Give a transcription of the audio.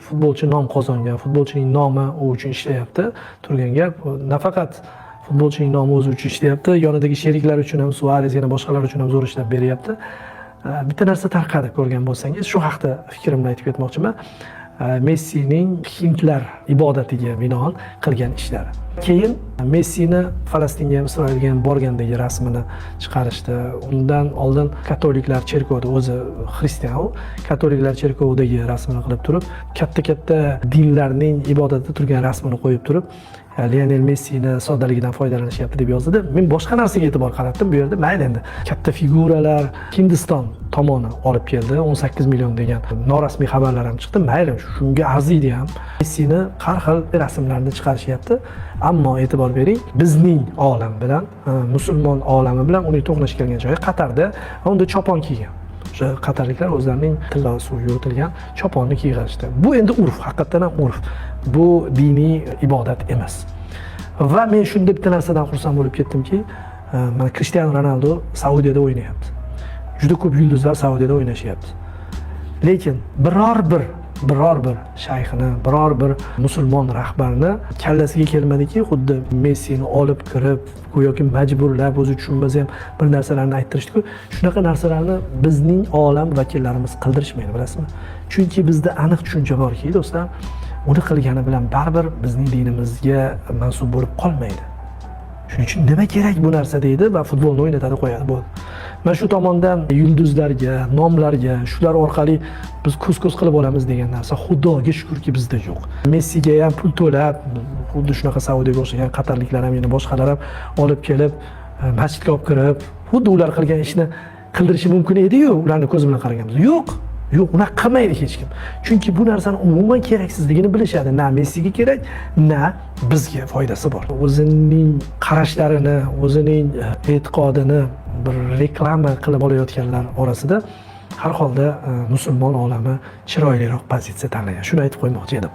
Futbolchi nom qozongan, futbolchining nomi u uchun ishlayapti. Turgan gap, nafaqat futbolchining nomi o'zi uchun ishlayapti, yonidagi sheriklar uchun ham, Suarez, yana boshqalar uchun ham zo'r ishlab beryapti. Bitta narsa tarqadi, ko'rgan bo'lsangiz, shu haqda fikrimni aytib ketmoqchiman. Messining hindlar ibodatiga binoan qilgan ishlari. Keyin Messini Falastinga ham, Isroilga ham borgandagi rasmini chiqarishdi. Undan oldin katoliklar cherkovida, o'zi xristian u, katoliklar cherkovidagi rasmini qilib turib, katta katta dinlarning ibodatida turgan rasmini qo'yib turib, Lionel Messini soddaligidan foydalanishyapti deb yozdi. Men boshqa narsaga e'tibor qaratdim bu yerda. Mayli, endi katta figuralar Hindiston tomoni olib keldi, 18 million degan norasmiy xabarlar ham chiqdi. Mayli, shunga arziydi ham. Messini har xil rasmlarni chiqarishyapti, ammo e'tibor bering, bizning olam bilan, musulmon olami bilan uning to'qnash kelgan joyi Qatarda va unda chopon kiygan. O'sha qatarliklar o'zlarining tilla suv yuritilgan choponni kiyg'izishdi. Bu endi urf, haqiqatdan ham urf, bu diniy ibodat emas. Va men shunda bitta narsadan xursand bo'lib ketdimki, mana Krishtianu Ronaldu Saudiyada o'ynayapti, juda ko'p yulduzlar Saudiyada o'ynashyapti, lekin biror bir shayxini, biror bir musulmon rahbarni kallasiga kelmadiki, xuddi Messini olib kirib, go'yoki majburlab, o'zi tushunmasa ham bir narsalarni ayttirishdiku. Shunaqa narsalarni bizning olam vakillarimiz qildirishmaydi, bilasizmi? Chunki bizda aniq tushuncha borki, do'stlar, uni qilgani bilan baribir bizning dinimizga mansub bo'lib qolmaydi. Shuning uchun nima kerak bu narsa deydi va futbolni o'ynatadi, qo'yadi, bo'ldi. Mana shu tomondan yulduzlarga, nomlarga, shular orqali biz ko'z ko'z qilib olamiz degan narsa, xudoga shukurki, bizda yo'q. Messiga ham pul to'lab, xuddi shunaqa Saudiyaga o'xshagan qatarliklar ham, yana boshqalar ham olib kelib, masjidga olib kirib, xuddi ular qilgan ishni qildirishi mumkin ediyu, ularni ko'zi bilan qaraganimizda. Yo'q, yo'q, unaqa qilmaydi hech kim, chunki bu narsani umuman keraksizligini bilishadi. Na Messiga kerak, na bizga foydasi bor. O'zining qarashlarini, o'zining e'tiqodini bir reklama qilib olayotganlar orasida har holda musulmon olami chiroyliroq pozitsiya tanlagan. Shuni aytib qo'ymoqchi edim.